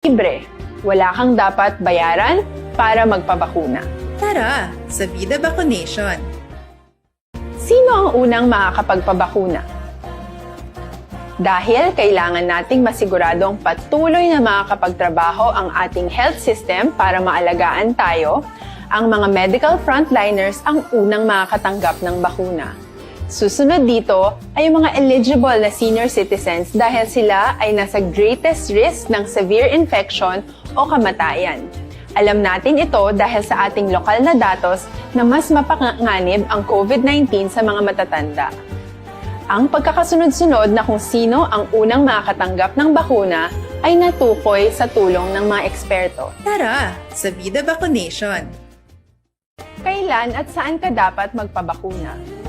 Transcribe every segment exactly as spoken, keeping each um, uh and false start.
Libre. Wala kang dapat bayaran para magpabakuna. Tara sa Vida Vacunation! Sino ang unang makakapagpabakuna? Dahil kailangan nating masiguradong patuloy na makakapagtrabaho ang ating health system para maalagaan tayo, ang mga medical frontliners ang unang makakatanggap ng bakuna. Susunod dito ay ang mga eligible na senior citizens dahil sila ay nasa greatest risk ng severe infection o kamatayan. Alam natin ito dahil sa ating lokal na datos na mas mapanganib ang COVID nineteen sa mga matatanda. Ang pagkakasunod-sunod na kung sino ang unang makakatanggap ng bakuna ay natukoy sa tulong ng mga eksperto. Tara sa Vida Vacunation! Kailan at saan ka dapat magpabakuna?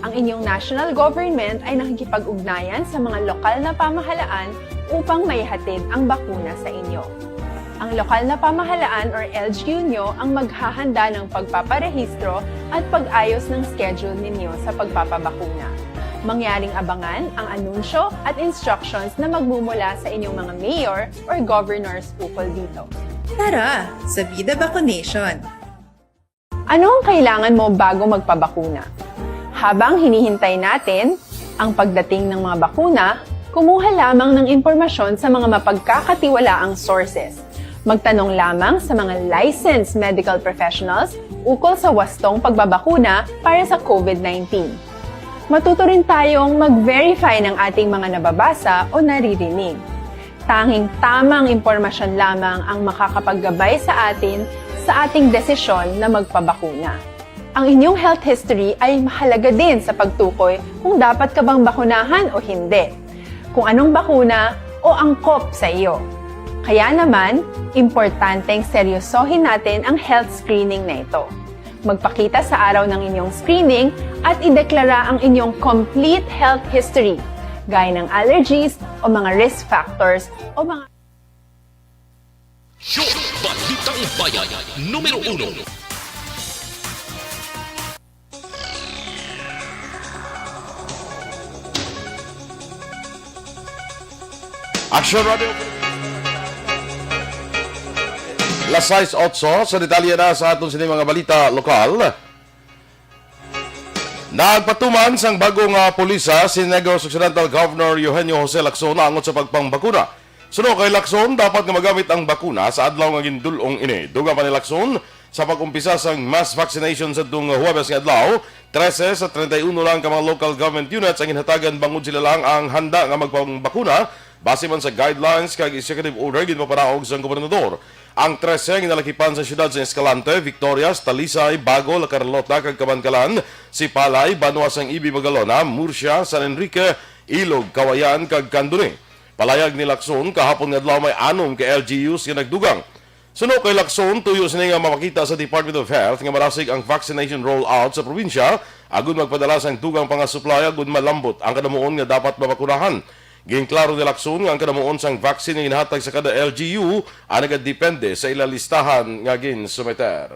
Ang inyong national government ay nakikipag-ugnayan sa mga lokal na pamahalaan upang maihatid ang bakuna sa inyo. Ang lokal na pamahalaan or L G U nyo ang maghahanda ng pagpaparehistro at pag-ayos ng schedule ninyo sa pagpapabakuna. Mangyaring abangan ang anunsyo at instructions na magmumula sa inyong mga mayor or governors ukol dito. Tara sa Vida Vacunation! Ano ang kailangan mo bago magpabakuna? Habang hinihintay natin ang pagdating ng mga bakuna, kumuha lamang ng impormasyon sa mga mapagkakatiwalaang sources. Magtanong lamang sa mga licensed medical professionals ukol sa wastong pagbabakuna para sa COVID nineteen. Matuto rin tayong mag-verify ng ating mga nababasa o naririnig. Tanging tamang impormasyon lamang ang makakapaggabay sa atin sa ating desisyon na magpabakuna. Ang inyong health history ay mahalaga din sa pagtukoy kung dapat ka bang bakunahan o hindi, kung anong bakuna o angkop sa iyo. Kaya naman, importanteng seryosohin natin ang health screening na ito. Magpakita sa araw ng inyong screening at ideklara ang inyong complete health history, gaya ng allergies o mga risk factors o mga Show! Balitang Bayan, numero uno. Action Radio. Las sais otso, sa detalye na sa aton sini mga balita lokal. Nagpatuman sang bago nga pulisa si Negros Occidental Governor Eugenio Jose Lacson angot sa pagpangbakuna. Suno kay Lacson, dapat nga magamit ang bakuna sa adlaw nga gindul-ong ini. Dugang pa ni Lacson, sa pag-umpisa sang mass vaccination sa tung Huwebes nga adlaw, trese sa treinta y uno lang ka mga local government units ang ginhatagan bangod sila lang ang handa nga magpangbakuna, base man sa guidelines kag executive order ginpapanaog sang gobernador. Ang trese ang ginalakipan sa siyudad sa Escalante, Victorias, Talisay, Bago, La Carlota, kag Kabankalan, Sipalay, Banwa sang Ibi, Magalona, Murcia, San Enrique, Ilog, Cauayan, kag Candoni. Palayag ni Lacson, kahapon nga adlaw may anom ka L G Us nga nagdugang. Suno kay Lacson, tuyo sini nga mapakita sa Department of Health nga marasig ang vaccination rollout sa probinsya, agud magpadala sang dugang pa nga supply agud malambot ang kadamuon nga dapat mabakunahan. Ginklaro ni Lacson nga ang kadamuon sang vaccine nga ginahatag sa kada L G U ang nagadepende sa ila listahan nga ginsumiter.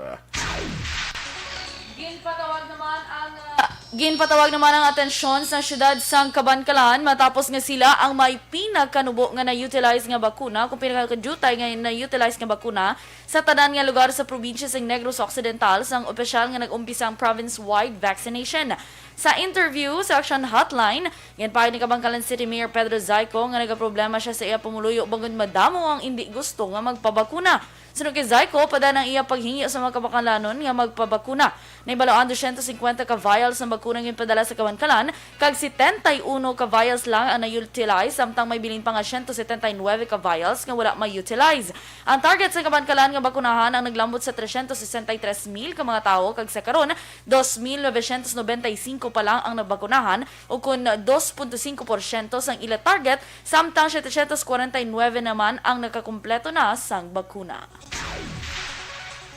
Ginpatawag naman ang, ah, ginpatawag naman ang atensyon sa siyudad sang Kabankalan matapos nga sila ang may pinakanubo nga na-utilize nga bakuna, kung pinakadiyutay nga na-utilize nga bakuna sa tanan nga lugar sa probinsya sang Negros Occidental, sang opisyal nga nag-umpisa ang province-wide vaccination. Sa interview sa Action Hotline, ginpahayag ni Kabankalan City Mayor Pedro Zayco nga nagaproblema siya sa iya pumuluyo bangod madamo ang indi gusto nga magpabakuna. Suno kay Zayco, padan ang iya paghingyo sa mga Kabankalanon nga magpabakuna. Nahibalo ang dosyentos singkwenta ka vials nga bakuna nga ginpadala sa Kabankalan, kag setenta y uno ka vials lang ang na-utilize, samtang may bilin pa nga siyento setenta y nuebe ka vials nga wala ma-utilize. Ang target sa Kabankalan nga bakunahan ang naglambot sa tresyentos sesenta y tres mil ka mga tawo, kag sa karon, dos mil novecientos nobenta y singko pa lang ang nabakunahan, o kon dos punto singko porsyento sang ila target, samtang setecientos kwarenta y nuebe naman ang nakakumpleto na sang bakuna.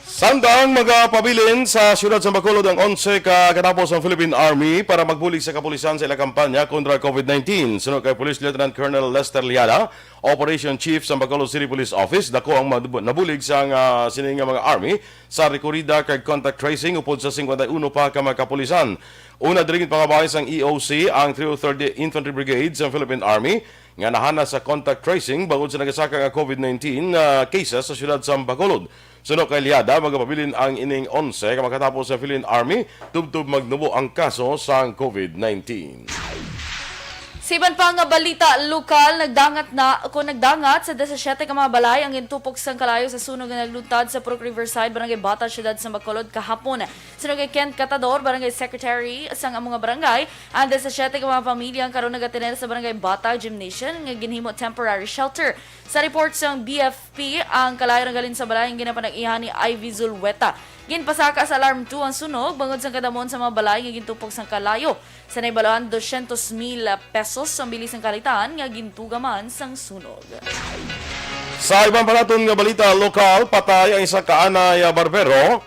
Samtang magapabilin sa siyudad sa Bacolod ang onse ka katapo sang Philippine Army para magbulig sa kapulisan sa ila kampanya kontra COVID nineteen. Suno kay Police Lieutenant Colonel Lester Liana, Operation Chief sa Bacolod City Police Office, dako ang mad-, nabulig sang, ah, sini nga mga army sa rekorida kag contact tracing upod sa singkwenta y uno pa ka mga kapulisan. Una diri ginpangabay sang E O C ang three oh third Infantry Brigade sa Philippine Army, nga nahana sa contact tracing bangod sa nagasaka nga COVID nineteen nga cases sa siyudad sa Bacolod. Suno kay Liada, magapabilin ang ining onse ka makatapo sa Philippine Army tubtob magnubo ang kaso sang COVID nineteen. Sa iban pa nga balita lokal, nagdangat na, kung nagdangat sa disisiete ka mga balay ang gintupok sang kalayo sa sunog nga nagluntad sa Purok Riverside, Barangay Bata, siyudad sa Bacolod kahapon. Suno kay Kent Catador, Barangay Secretary sang amo nga barangay, ang disisiete ka mga pamilya ang karon nagatener sa Barangay Bata Gymnasium nga ginhimo temporary shelter. Sa report sang B F P, ang kalayo naghalin sa balay nga ginapanag-iya ni Ivy Zulueta. Ginpasaka sa Alarm two ang sunog bangod sang kadamon sa mga balay nga gintupok sang kalayo. Sa naibaluan, dosyentos mil pesos ang bilis sang kalitan nga gintugaman sang sunog. Sa iban pa naton nga balita lokal, patay ang isa ka anay barbero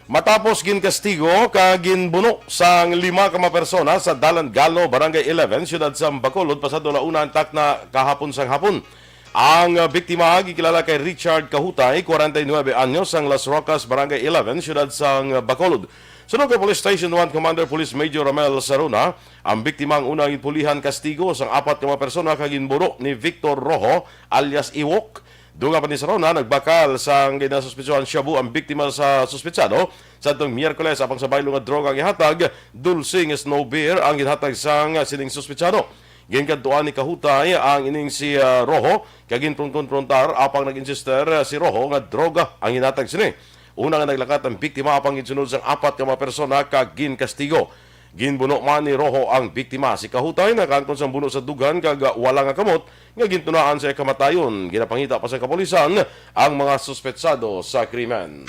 matapos ginkastigo kag ginbuno sang lima ka mga persona sa Dalan Galo, Barangay eleven, siyudad sa Bacolod, pasado la una ang takna kahapon sang hapon. Ang, ah, biktima gikilala kay Richard Kahutay, kwarenta y nuebe anyos, sang Las Rocas, Barangay eleven, siyudad sang Bacolod. Suno kay Police Station one Commander Police Major Romel Saruna, ang biktima ang una ginpulihan kastigo sang apat ka mga persona kag ginbuno ni Victor Rojo alias Iwok. Dunga pa ni Saruna, nagbakal sang ginasuspetsahan shabu ang biktima sa suspetsado sadtong Miyerkules, apang sa baylo nga droga ang ihatag, dulce nga snow beer ang ginhatag sang sining suspetsado. Ginkadtuan ni Kahutay ang ining si, ah, Rojo kag ginpronkonprontar, apang nag-insister, ah, si Rojo nga droga ang hinatag sini. Una nga naglakat ang biktima, apang ginsunod sang apat ka mga persona kag ginkastigo. Ginbuno man ni Rojo ang biktima. Si Kahutay nakaangkon sang buno sa dughan kag wala nga kamot nga gintunaan sa iya kamatayon. Ginapangita pa sa kapulisan ang mga suspetsado sa krimen.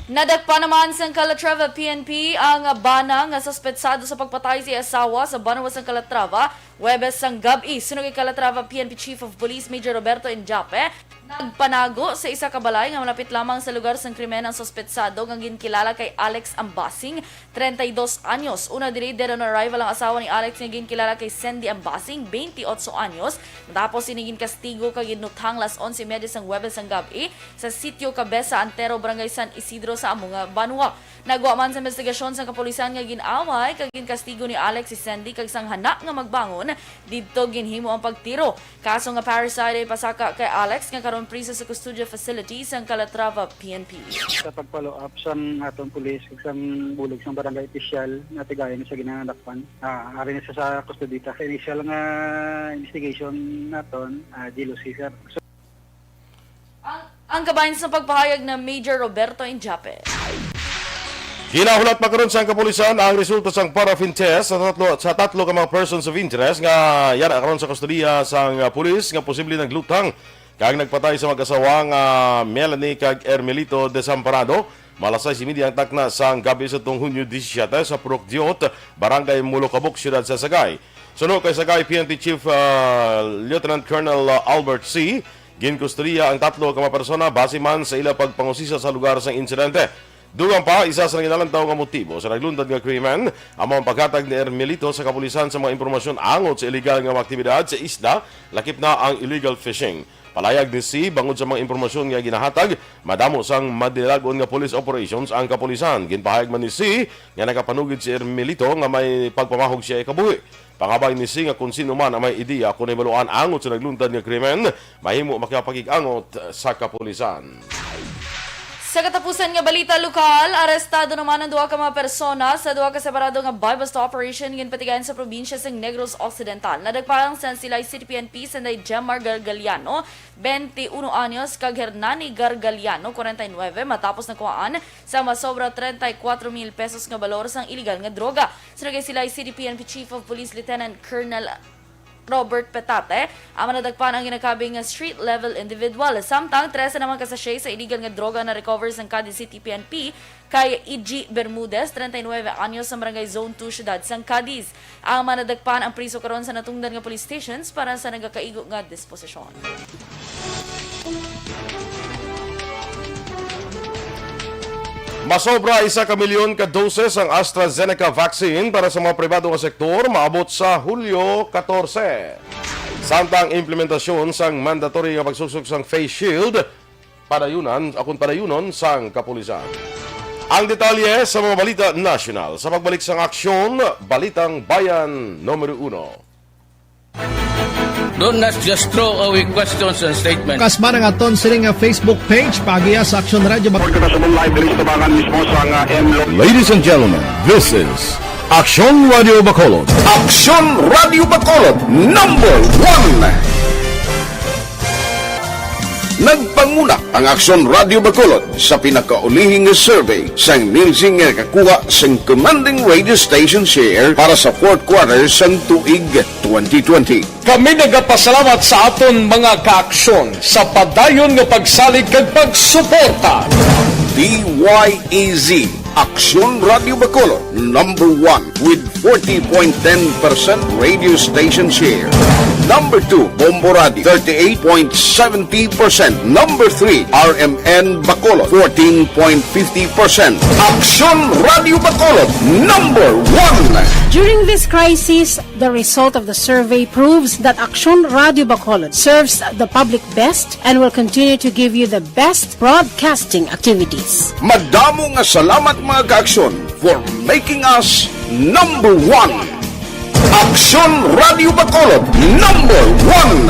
Nadakpan naman sang Calatrava P N P ang bana nga suspetsado sa pagpatay sa iya asawa sa banwa sang Calatrava, Huwebes sang gab-i. Suno kay Calatrava P N P Chief of Police Major Roberto Injape, nagpanago sa isa ka balay nga malapit lamang sa lugar sang krimen ang suspetsado nga ginkilala kay Alex Ambasing, treinta y dos anyos. Una diri, dead on arrival ang asawa ni Alex nga ginkilala kay Sandy Ambasing, veintiocho anyos. Matapos ini ginkastigo kag ginuthang las onse y media sang Huwebes sang gab-i sa Sitio Cabeza Antero, Barangay San Isidro sa amo nga banwa. Nagwa man sa investigasyon sang kapulisan nga gin-away kag ginkastigo ni Alex si Sandy kag sang hana nga magbangon didto ginhimo ang pagtiro. Kaso nga parricide ang ipasaka kay Alex nga karon priso sa custodial facility sang Calatrava P N P. Sa pag-follow up sang atong pulis kag sang bulig sang barangay opisyal, natigayon sa ginadakpan. Ah, ari na siya sa kustodiya. Sa initial nga investigation naton, ah, jealousy, sir. So, Ang, ang kabahin sa pagpahayag na Major Roberto Injape. Ginahulat pa karon sang kapulisan ang resulta sang paraffin test sa tatlo, sa tatlo ka mga persons of interest nga yara karon sa kustodiya sang, ah, pulis nga posible nagluthang kag nagpatay sa mag-asawa nga Melanie kag Ermelito Desamparado. Mga alas sais y media ang takna sang gab-i sa tong Hunyo disisiete sa Purok Diot, Barangay Mulocabok, Siyudad sa Sagay. Suno kay Sagay P N P Chief, ah, Lieutenant Colonel, ah, Albert C., ginkustodiya ang tatlo ka mga persona base man sa ila pagpangusisa sa lugar sang insidente. Dugang pa, isa sa ginalantaw nga motibo sa nagluntad nga krimen amo ang paghatag ni Ermelito sa kapulisan sa mga impormasyon angot sa iligal nga mga aktibidad sa isla, lakip na ang illegal fishing. Palayag ni C, bangod sa mga impormasyon nga ginahatag, madamo sang madilag-on nga police operations ang kapulisan. Ginpahayag man ni C nga nakapanugid si Ermelito nga may pagpamahog siya ikabuhi. Pangabay ni C nga kung sino man ang may ideya kon nahibaluan angot sa nagluntad nga krimen, mahimo makipakig-angot sa kapulisan. Sa katapusan nga balita lokal, arestado naman ang duha ka mga persona sa duha ka separado nga buy-bust operation ginpatigayon sa probinsya sa Negros Occidental. Nadagpalan sa Silay City P N P, sanday Jemar Gargaliano, twenty-uno anyos, kag Hernani Gargaliano, kwarenta y nuebe, matapos nakuhaan sa masobra treinta y cuatro mil pesos nga balor sang iligal nga droga. Suno kay Silay City P N P Chief of Police Lieutenant Colonel Robert Petate, ang mga nadakpan ang ginakabig nga street-level individual. Samtang trese naman ka sachet sa illegal nga droga na recover sang Cadiz City P N P kay E G Bermudez, treinta y nuebe anyos, sa Barangay Zone two, Siyudad sang Cadiz. Ang mga nadakpan ang priso karon sa natungdan nga police stations para sa nagakaigo nga disposisyon. Masobra isa ka milyon ka doses ang AstraZeneca vaccine para sa mga pribado nga sektor maabot sa Hulyo katorse. Samtang implementasyon sang mandatory nga pagsuksok sang face shield, padayunan, akon padayunon sang kapulisan. Ang detalye sa mga balita nasyonal sa pagbalik sang aksyon, Balitang Bayan numero uno. Do not just throw away questions and statements. Kasman ang aton sini nga Facebook page, paagiha sa Aksyon Radyo Bacolod. Report kita sa live diri sa tabangan mismo sa nga M Lo- Ladies and gentlemen, this is Aksyon Radio Bacolod. Aksyon Radio Bacolod, number one. Nagpanguna ang Aksyon Radio Bacolod sa pinakaulihing nga survey sang Nielsen nga nakakuha sang commanding radio station share para sa fourth quarter sang tuig twenty twenty. Kami nagapasalamat sa aton mga kaaksyon sa padayon nga pagsalig kag pagsuporta. D Y E Z, Aksyon Radio Bacolod, number one with forty point ten percent radio station share. Number two, Bombo Radio, thirty-eight point seventy percent. Number three, R M N Bacolod, fourteen point fifty percent. Aksyon Radio Bacolod, number one. During this crisis, the result of the survey proves that Aksyon Radio Bacolod serves the public best and will continue to give you the best broadcasting activities. Madamo nga salamat, mga kaaksyon, for making us number one. Aksyon Radio Bacolod, number one.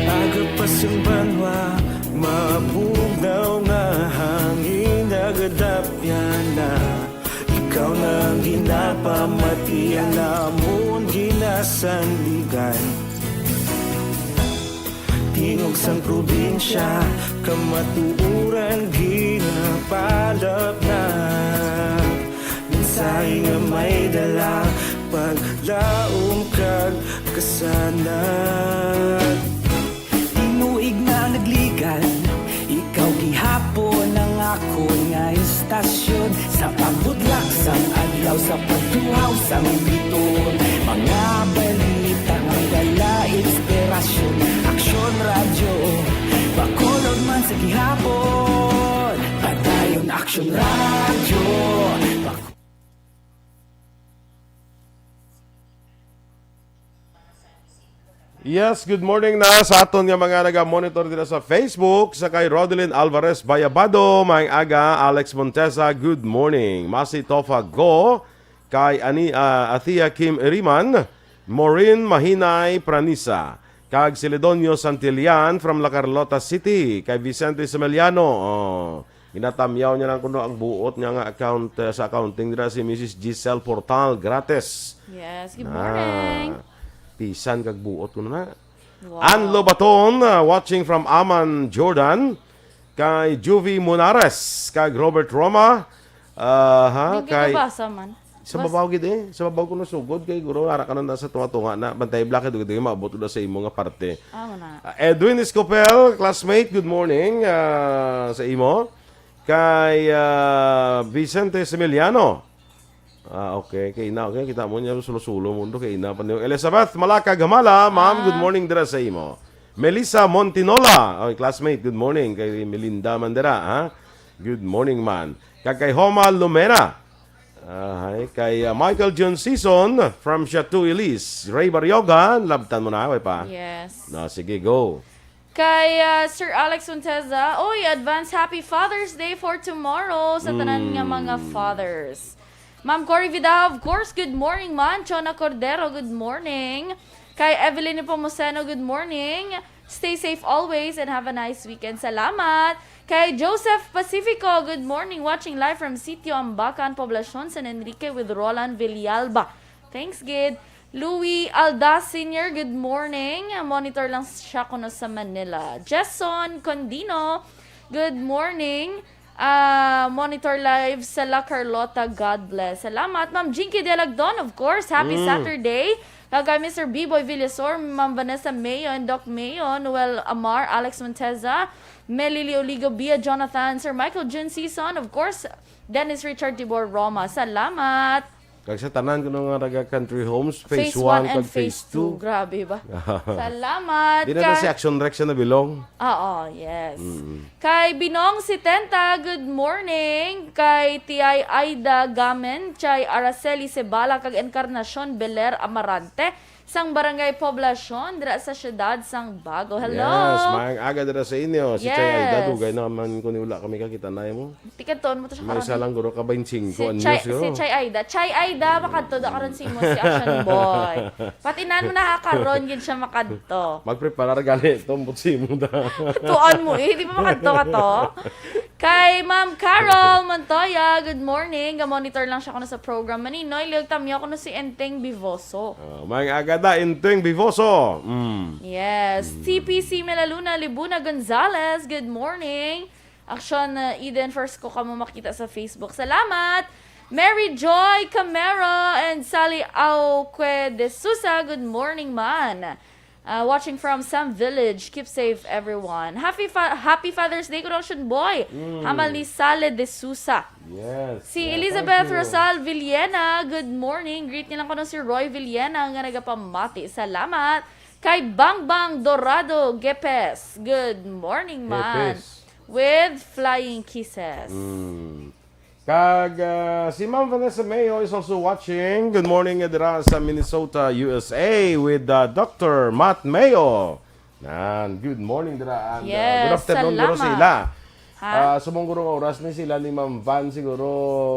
Aga pa sang banwa, mabugnaw nga hangin nagadapyan na. Ikaw na ang ginapamati, ang amon ginasandigan. Tingog sang probinsya, kamatuoran ginapalapnag. Mensahe nga may dala, paglaom kag kasanag. Tinuig na nagligan, ikaw gihapon ang akon nga istasyon. Sa pagbudlak sang adlaw, sa pagtuhaw sang biton, mga balita nga dala inspirasyon. Aksyon Radyo, Bacolod man sa gihapon. Padayon Aksyon Radyo. Yes, good morning na sa aton nga mga naga-monitor dira sa Facebook, sa kay Rodelyn Alvarez Bayabado, maayong aga, Alex Montesa, good morning. Masi Tofa Go, kay Ani, ah, Athea Kim Iriman, Maureen Mahinay Pranisa, kag Celedonio Santillan from La Carlota City, kay Vicente Semeliano. Oh, ginatamyaw niya lang kuno ang buot niya nga account, eh, sa accounting dira si Missus Giselle Portal, gratis. Yes, good Na, morning. Pisan kag buot ko na. Wow. Ann Lobaton, uh, watching from Amman, Jordan. Kay Juvie Munares, kag Robert Roma. Ah, ha, Hindi kay ka basa man. Sa Bas- babaw gid eh. Sa babaw ko nasugod kay guro ara ka na sa tunga-tunga na bantay black dugay maabot na sa imo nga parte. Amo na. Ah, Edwin Escopel, classmate, good morning, ah, sa imo. Kay, ah, Vicente Semeliano. Ah, okay. Kay ina, okay, kita mo niya sulo-sulo mundo kay ina pa niyo. Elizabeth Malaka Gamala, ma'am, good Ah. morning dira sa imo. Melissa Montinola, oh, classmate, good morning kay Melinda Mandera, ha? Good morning man. Kag kay Homa Lumena. Ah, hi. Kay, ah, Michael John Season from Chateau Elise. Ray Barrioga, labtan mo na, way pa. Yes. Na, sige, go. Kay, ah, Sir Alex Monteza, oy, advance happy Father's Day for tomorrow sa tanan nga mga Mm. fathers. Ma'am Cory Vida, of course, good morning, man. Chona Cordero, good morning. Kay Evelyn Nepomuceno, good morning. Stay safe always and have a nice weekend. Salamat. Kay Joseph Pacifico, good morning. Watching live from Sitio Ambacan, Poblacion, San Enrique with Roland Villalba. Thanks, gid. Louis Aldas Senior, good morning. Monitor lang siya kuno sa Manila. Jason Condino, good morning. Ah, monitor live sa La Carlota. God bless. Salamat, Ma'am Jinky Delagdon, of course. Happy Mm. Saturday. Kag kay Mister B-Boy Villasor, Ma'am Vanessa Mayo, and Doc Mayo, Noel Amar, Alex Monteza, Melly Leoligo, Bia Jonathan, Sir Michael Jun Season, of course, Dennis Richard Tibor Roma. Salamat. Kag sa tanan kuno nga naga country homes, phase Phase one one and kag phase phase two. two. Grabe ba? Salamat Di na na kay si Action Rex na bilong. Oo, yes. Mm. Kay Binong Setenta, good morning. Kay T I Aida Gamen, Chay Araceli Cebala, kag Encarnacion Beler Amarante, sang Barangay Poblacion, dira sa siyudad sang Bago. Hello. Yes, maayong aga dira sa inyo. Si Chay Aida, Yes. dugay naman ko ni wala kami kakita na mo. Tikadtoon mo to siya May karon. isa lang guro ka, twenty-five Si anyos Chay, si guro. Chay Aida. Chay Aida, makadto da karon si imo si Action Boy. Patinan mo na ha, karon gid siya makadto. Magpreparar gali ito, mutsi mo da. Tuon mo eh, di ba makadto ka to? Kay Ma'am Carol Montoya, good morning. Ga-monitor lang siya kuno sa program. Maninoy, liwag tamyo kuno si Enteng Bivoso. Ah, may agada, Enteng Bivoso. Mm. Yes. Mm. T P C Melaluna Libuna Gonzalez, good morning. Action, uh, Eden, first ko kamo makita sa Facebook. Salamat! Mary Joy Camero and Sally Auque de Sousa, good morning man. Uh, watching from Sam Village. Keep safe, everyone. Happy fa- Happy Father's Day, Kuya Action Boy. Mm. Hamal ni Sally de Sousa. Yes. Si Yeah, Elizabeth thank you. Rosal Villena, good morning. Greet nilang kuno si Roy Villena nga nagapamati. Salamat. Kay Bangbang Dorado Gepes, good morning man. Gepes. With flying kisses. Mm. Kag, ah, si Ma'am Vanessa Mayo is also watching. Good morning, eh, dira sa Minnesota, U S A, with, ah, Doctor Matt Mayo. Nan, good morning dira, and, ah, Yes, good afternoon, guro sa salamat. ila. Ha? Ah, subong guro nga oras ni sila ni Ma'am Van, siguro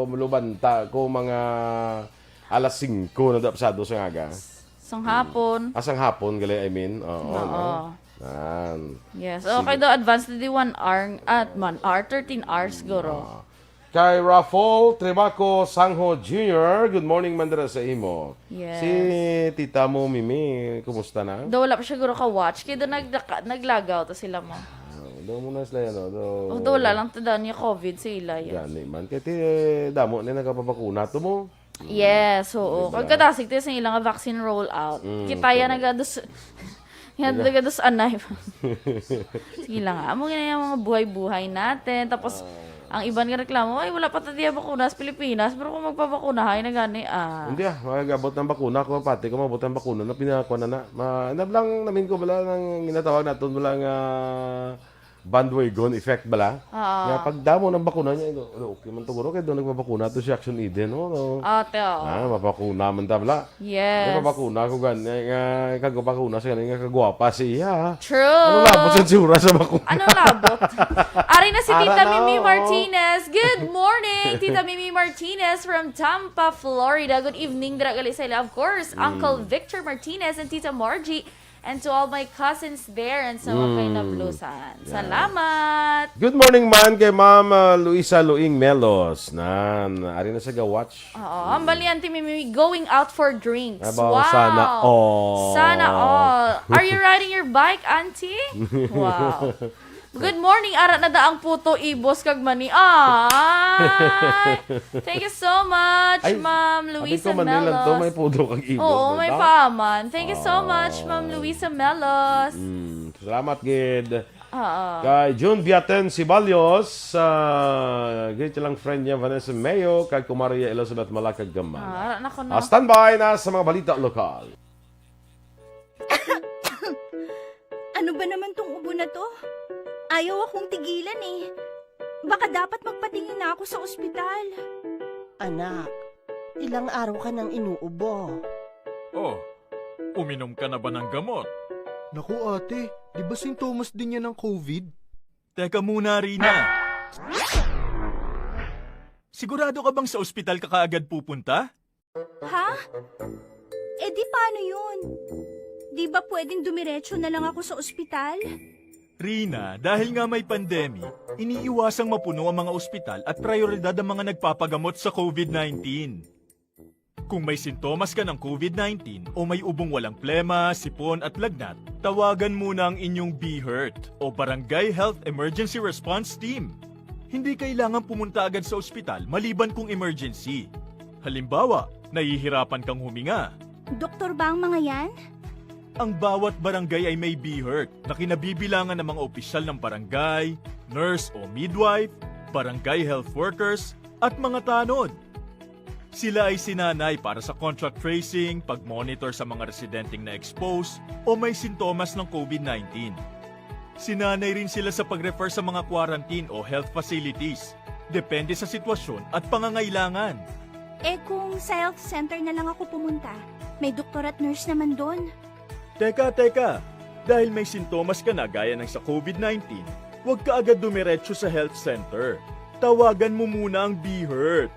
malubanta ko mga alas singko na da pasado sa aga. Sang hapon. Ah, sang hapon, gali, I mean. Oo, Oo. no? Nan. Yes. Sige. Okay daw, advance na di one hour, at one hour, thirteen hours, guro. Ah. Kay Rafael Tribaco Sangho Junior, good morning man dira sa imo. Yes. Si tita mo, Mimi, kumusta na? Daw wala pa siya guro ka-watch. Kaya daw nag-, naglagaw to sila mo. Ah, daw mo na sila yan, oh. Daw Oh, daw wala lang to daw niya covid sa ila, yes. Gani man. Kaya ti, eh, damo na nagkapabakuna to mo. Yes, oo. Diba? Pagkadasig tayo sa ilang vaccine rollout. Mm, Kita yan correct. nagados-, yan Diba? nagados anay. Sige lang, amo nga yung mga buhay-buhay natin. Tapos, Ah. ang iban nga reklamo, "Ay, wala pa ta diya bakuna sa Pilipinas." Pero kung magpabakuna, hay na gani, ah. Hindi ah, magabot ng bakuna. Kung pati kung mabot ang bakuna na pinakuha na na. Ma, na lang namin ko bala nang ginatawag natin bala nga bandwagon effect bala. Oo. Nga pagdamo ng bakuna niya, ito, "Ano, okay man to, guro, kaya doon nagpabakuna to si Action Eden, no?" No? Ate, oo. Ah, mapakuna man ta bala. Yes. Kaya mapakuna ko gan-, nga, nga, kagpakuna sa galing nga kagwapa siya. True. Ano labot sa tsura sa bakuna? Ano labot? Ari na si Ara Tita na, Mimi oo. Martinez. Good morning, Tita Mimi Martinez from Tampa, Florida. Good evening, dira gali sa ila. Of course, Mm. Uncle Victor Martinez and Tita Margie. And to all my cousins there and sa mga Mm. kainablusan. Yeah. Salamat! Good morning man kay Ma'am, ah, Luisa Luing Melos. Nan, ari na sa ga-watch. Oo, ang bali, Auntie Mimi, going out for drinks. Ay, ba, Wow! sana all. Sana all. Are you riding your bike, Auntie? Wow. Good morning, ara na da ang puto, ibos, kag mani. Ay! Thank you so much, Ay, Ma'am abi Luisa ko, Manila to, Melos. may puto kag ibos, Oo, may madam. paman. Thank you so much, Ah. Ma'am Luisa Melos. Mm, salamat, gid. Oo. Kay June Biaten Sibalyos, ah, greet lang friend niya, Vanessa Mayo, kag Kumaria Elizabeth Malacag Gaman. Ah, ara na ko na. Ah, standby na sa mga balita lokal. Ano ba naman tong ubo na to? Ayaw akong tigilan eh. Baka dapat magpatingin na ako sa ospital. Anak, ilang araw ka nang inuubo. Oh, uminom ka na ba ng gamot? Naku, ate, di ba sintomas din yan ng covid? Teka muna, Rina. Sigurado ka bang sa ospital ka kaagad pupunta? Ha? Eh di paano yun? Di ba pwedeng dumiretso na lang ako sa ospital? Rina, dahil nga may pandemic, iniiwasang mapuno ang mga ospital at prioridad ang mga nagpapagamot sa covid nineteen. Kung may sintomas ka ng covid nineteen o may ubong walang plema, sipon at lagnat, tawagan muna ang inyong BHERT o Barangay Health Emergency Response Team. Hindi kailangan pumunta agad sa ospital maliban kung emergency. Halimbawa, nahihirapan kang huminga. Doktor ba ang mga yan? Ang bawat barangay ay may BHERT na kinabibilangan ng mga opisyal ng barangay, nurse o midwife, barangay health workers, at mga tanod. Sila ay sinanay para sa contact tracing, pag-monitor sa mga residenteng na-expose o may sintomas ng COVID nineteen. Sinanay rin sila sa pag-refer sa mga quarantine o health facilities, depende sa sitwasyon at pangangailangan. Eh kung sa health center na lang ako pumunta, may doktor at nurse naman doon. Teka, teka! Dahil may sintomas ka na gaya ng sa COVID nineteen, huwag ka agad dumiretso sa health center. Tawagan mo muna ang BHERT.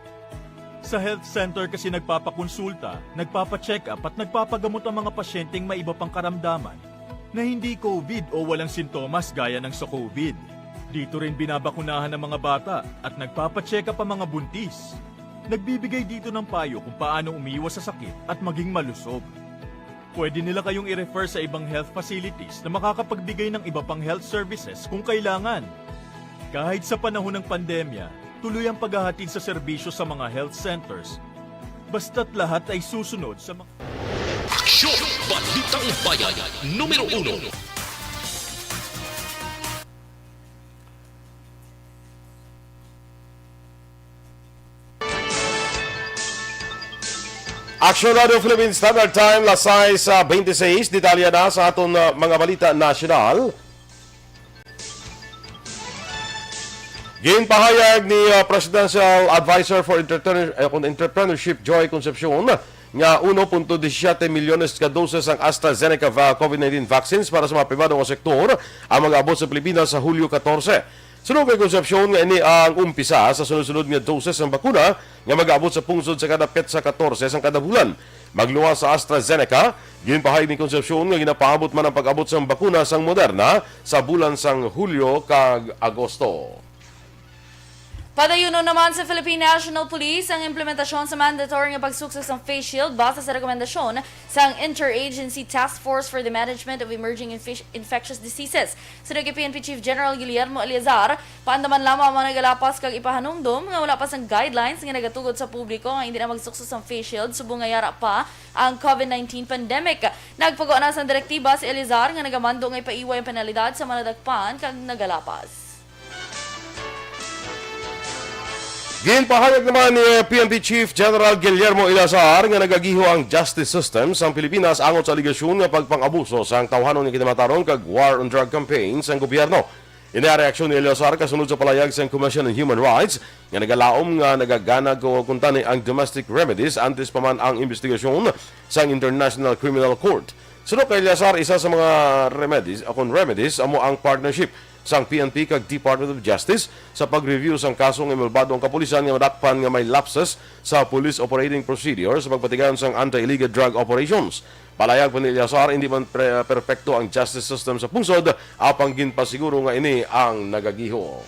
Sa health center kasi nagpapakonsulta, nagpapacheck-up at nagpapagamot ang mga pasyenteng may iba pang karamdaman na hindi COVID o walang sintomas gaya ng sa COVID. Dito rin binabakunahan ang mga bata at nagpapacheck-up ang mga buntis. Nagbibigay dito ng payo kung paano umiwas sa sakit at maging malusog. Pwede nila kayong i-refer sa ibang health facilities na makakapagbigay ng iba pang health services kung kailangan. Kahit sa panahon ng pandemya, tuloy ang paghahatid sa serbisyo sa mga health centers, basta't lahat ay susunod sa mga Aksyon! Balitang Bayan, numero uno. Aksyon Radio Philippine Standard Time, las sais bente seis. Detalye na sa aton uh, mga balita nasyonal. Ginpahayag ni uh, Presidential Advisor for Entrepreneur- eh, Entrepreneurship, Joy Concepcion, nga uno punto disisiete milyones ka doses ang AstraZeneca va- COVID nineteen vaccines para sa mga pribado nga sektor ang mag-abot sa Pilipinas sa Hulyo katorse. Suno kay Concepcion nga ini ang umpisa sa sunod-sunod nga doses sang bakuna nga mag-abot sa pungsod sa kada petsa katorse sang kada bulan. Magluwas sa AstraZeneca, ginpahayag ni Concepcion nga ginapaabot man ang pag-abot sang bakuna sang Moderna sa bulan sang Hulyo kag Agosto. Padayunon naman sa Philippine National Police ang implementasyon sa mandatory nga pagsukso sang face shield base sa rekomendasyon sang Interagency Task Force for the Management of Emerging Infe- Infectious Diseases. Suno kay P N P Chief General Guillermo Eleazar, paandaman lamang ang mga nagalapas kag ipahanumdom nga wala pa sang guidelines nga nagatugot sa publiko nga hindi na magsukso sang face shield subong nga yara pa ang COVID nineteen pandemic. Nagpagawa na sang direktiba si Eleazar nga nagamando nga ipaiway ang penalidad sa mga nadakpan kag nagalapas. Ginpahayag naman ni P N P Chief General Guillermo Eleazar nga nagagiho ang justice system sang Pilipinas angot sa aligasyon nga pagpang-abuso sang tawhanon nga kinamataron kag war on drug campaign sang gobyerno. Ini ang reaksyon ni Eleazar kasunod sa palayag sang Commission on Human Rights nga nagalaom nga nagaganag ko kuntani ang domestic remedies antes pa man ang investigasyon sang International Criminal Court. Suno kay Eleazar, isa sa mga remedies, o kon remedies, amo ang partnership sang P N P kag Department of Justice sa pag-review sang kaso nga inbolbado ang kapulisan nga madakpan nga may lapses sa police operating procedure sa pagpatigayon sang anti-illegal drug operations. Palayag pa ni Eleazar, hindi man pre- perpekto ang justice system sa pungsod, apang ginpasiguro nga ini ang nagagiho.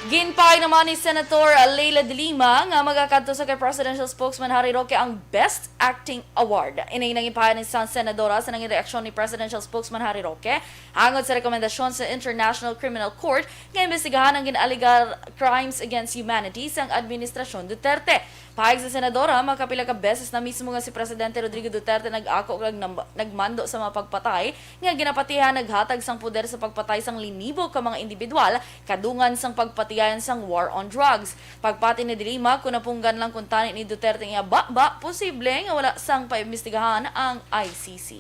Ginpahayag naman ni Senator Leila de Lima nga magakadto sa kay Presidential Spokesman Harry Roque ang Best Acting Award. Ini ang ginpahayag ni sang senadora sa nangin reaksyon ni Presidential Spokesman Harry Roque angot sa rekomendasyon sa International Criminal Court nga imbestigahan ang gin-alegar crimes against humanity sang Administrasyon Duterte. Pahayag sa senadora, makapila ka beses na mismo nga si Presidente Rodrigo Duterte nag-ako kag nam- nagmando sa mga pagpatay nga ginapatihan, naghatag sang poder sa pagpatay sang linibo ka mga individual, kadungan sang pagpatigayon sang war on drugs. Pagpati ni De Lima, kon napunggan lang kuntani ni Duterte nga baba, posible nga wala sang paimbestigahan ang I C C.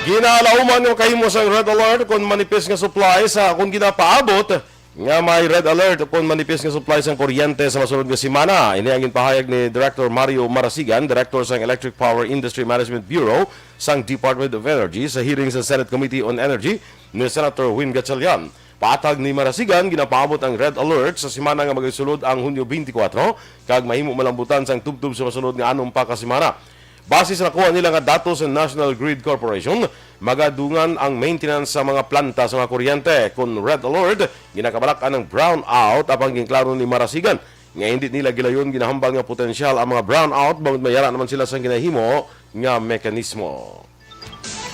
Ginalauman nga makahimo sang red alert kon manipis nga supply sa kon ginapaabot nga may red alert kon manipis nga supply sang kuryente sa masunod nga semana. Ini ang ginpahayag ni Director Mario Marasigan, Director sang Electric Power Industry Management Bureau sang Department of Energy, sa hearing sa Senate Committee on Energy ni Senator Win Gatchalian. Paatag ni Marasigan, ginapaabot ang red alert sa semana nga magasulod ang Hunyo twenty-four kag mahimo malambutan sang tubtob sa masunod nga anom pa ka semana. Base sa nakuha nila nga datos sa National Grid Corporation, magadungan ang maintenance sa mga planta sa mga kuryente. Kon red alert, ginakabalak-an ang brownout, apang ginklaro ni Marasigan nga hindi nila gilayon ginahambal nga potensyal ang mga brownout bangod may yara naman sila sang ginahimo nga mekanismo.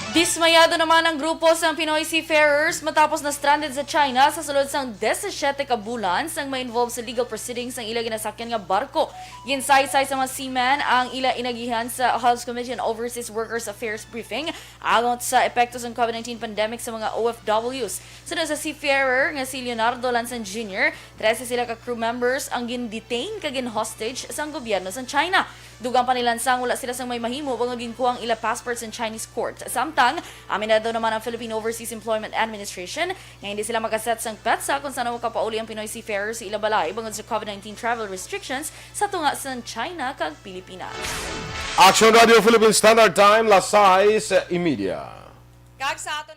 Dismayado naman ang grupo sang Pinoy seafarers matapos na stranded sa China sa sulod sang disisiete ka bulan sang ma-involve sa legal proceedings ang ila ginasakyan nga barko. Ginsaysay sa mga seamen ang ila inagihan sa House Committee on Overseas Workers Affairs briefing angot sa epekto sang COVID nineteen pandemic sa mga O F Ws. Sunod sa seafarer nga si Leonardo Lanzan Junior, trese sila ka crew members ang gin-detain kag gin-hostage sang gobyerno sang China. Dugang pa ni Lanzan, wala sila sang may mahimo bangod ginkuha ang ila passport sang Chinese court. Samtang, aminado naman ang Philippine Overseas Employment Administration nga hindi sila makaset sang petsa kung san-o makapauli ang Pinoy seafarer sa ila balay bangod sa COVID nineteen travel restrictions sa tunga sang China kag Pilipinas. Action Radio Philippine Standard Time, las sais y media. Kag sa aton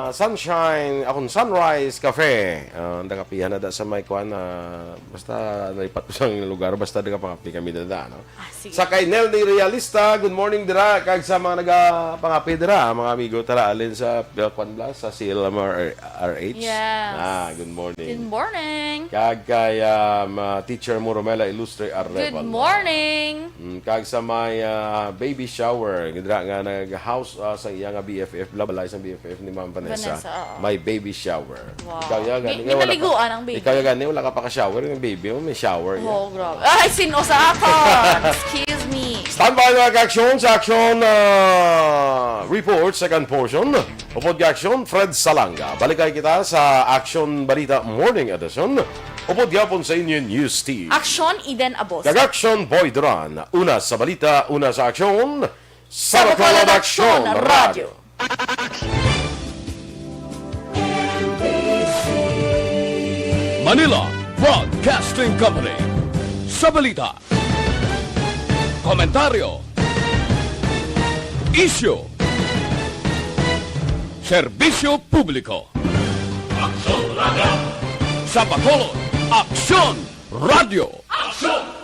Ah, Sunshine, akon Sunrise Cafe. Ah, ang kapihan na da sa may kuan, ah, basta nalipat ko sa lugar, basta nakapangapi kami dada, no? Ah, sige. Sa kay Nelly Realista, good morning dira, kag sa mga nagapangapi dira, mga amigo, tara, alin sa, uh, kuan bla, sa C L M R R H. Yes. Ah, good morning. Good morning. Kag kay, um, uh, Teacher mo, Romela Ilustre Arevalo. Good morning. Mm, kag sa may, ah, baby shower, dira nga nag-house, ah, sa iya nga B F F, bla, balay sa B F F ni Ma'am Vanessa. Vanessa, oo. May baby shower. Wow. Ikaw, ya, gani, Ni-, nga wala pa, naliguan ang baby. Ikaw, ya, gani, wala ka pa ka-shower, yung baby mo, may shower, ya. Oh, grabe. Ay, sino sa ako? Excuse me. Standby, mga ka-aksyon, sa aksyon, ah, report, second portion. Upod ka-aksyon, Fred Salanga. Balikay kita sa Aksyon Balita Morning Edition. Upod gyapon sa inyo, News Team. Aksyon, Eden Abos. Kag Aksyon, Boy Duran. Una sa balita, una sa aksyon. Sa Bacolod Aksyon Radyo. Manila Broadcasting Company. Sa balita, komentaryo, isyu, serbisyo publiko. Aksyon Radyo. Sa Bacolod, Aksyon Radyo. Aksyon!